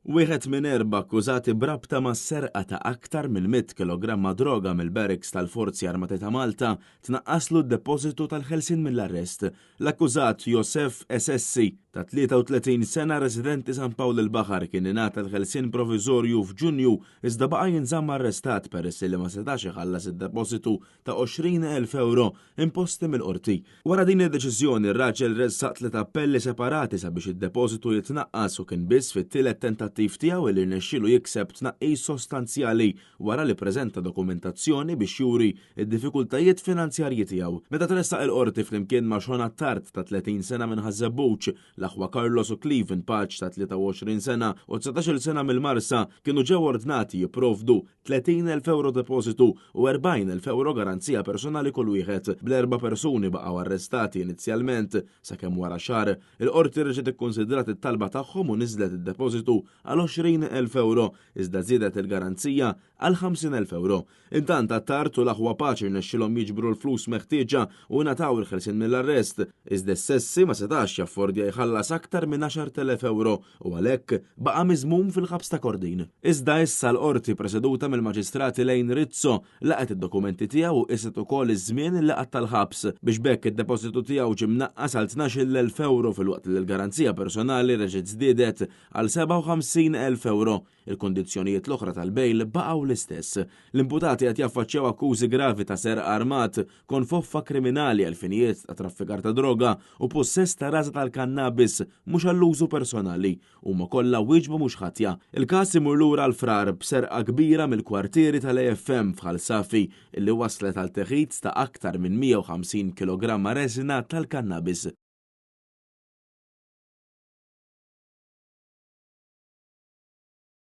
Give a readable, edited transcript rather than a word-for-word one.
Wieħed minn erba' akkużati b'rabta ma' serqa ta' aktar minn 100 kilogramma droga mill-barracks tal-Forzi Armati ta' Malta tnaqqaslu d-depożitu tal-ħelsien mill-arrest. L-akkużat Josef Esessi ta' 33 sena residenti San Pawl il-Baħar kien ingħata l-ħelsien proviżorju f'Ġunju iżda baqa' jinżamm arrestat peress li ma setax iħallas id-depożitu ta' 20,000 ewro imposti mill-Qorti. Wara din id-deċiżjoni, r-raġel ressaq tliet appelli separati sabiex id-depożitu jitnaqqas u kien biss fit-tielet tentattiv tiegħu li rnexxielu jikseb tnaqqis sostanzjali wara li ppreżenta dokumentazzjoni biex juri d-diffikultajiet finanzjarji tiegħu. Meta tressaq il-Qorti flimkien ma' Sean Attard ta' 30 sena minn Ħaż-Żebbuġ, l-aħwa Carlos u Cleven Pace ta' 23 sena u 19-il sena mill-Marsa kienu ġew ordnati jipprovdu 30,000 ewro depożitu u 40,000 ewro garanzija personali kull wieħed. Bl-erba' persuni baqgħu arrestati inizjalment sakemm wara xahar, il-Qorti reġgħet ikkunsidrat it-talba tagħhom u niżlet id-depożitu għal 20,000 ewro iżda żiedet il-garanzija għal 50,000 ewro. Intant, Attard u l-aħwa Pace rnexxielhom jiġbru l-flus meħtieġa u ngħataw il-ħelsien mill-arrest, iżda s-Sessi ma setax jaffordja jħallas aktar minn 10,000 ewro u għalhekk baqa' miżmum fil-ħabs ta' Kordin. Iżda issa l-Qorti preseduta mill-Maġistrat Elaine Rizzo laqgħet id-dokumenti tiegħu u qiset ukoll iż-żmien li qatta' l-ħabs biex b'hekk id-depożitu tiegħu ġie mnaqqas għal 12,000 ewro filwaqt li l-garanzija personali reġgħet żdiedet għal 57,000 ewro. Il-kundizzjonijiet l-oħra tal-bail baqgħu l-istess. L-imputati qed jaffaċċjaw akkużi gravi ta' serq armat, konfoffa kriminali għal finijiet ta' traffikar ta' droga u pussess ta' raża tal-kannabis mhux għall-użu personali. Huma kollha wieġbu mhux ħatja. Il-każ imur lura għal Frar b'serqa kbira mill-kwartieri tal-AFM f'Ħal Safi illi wasslet għal teħid ta' aktar minn 150 kilogramma reżina tal-kannabis.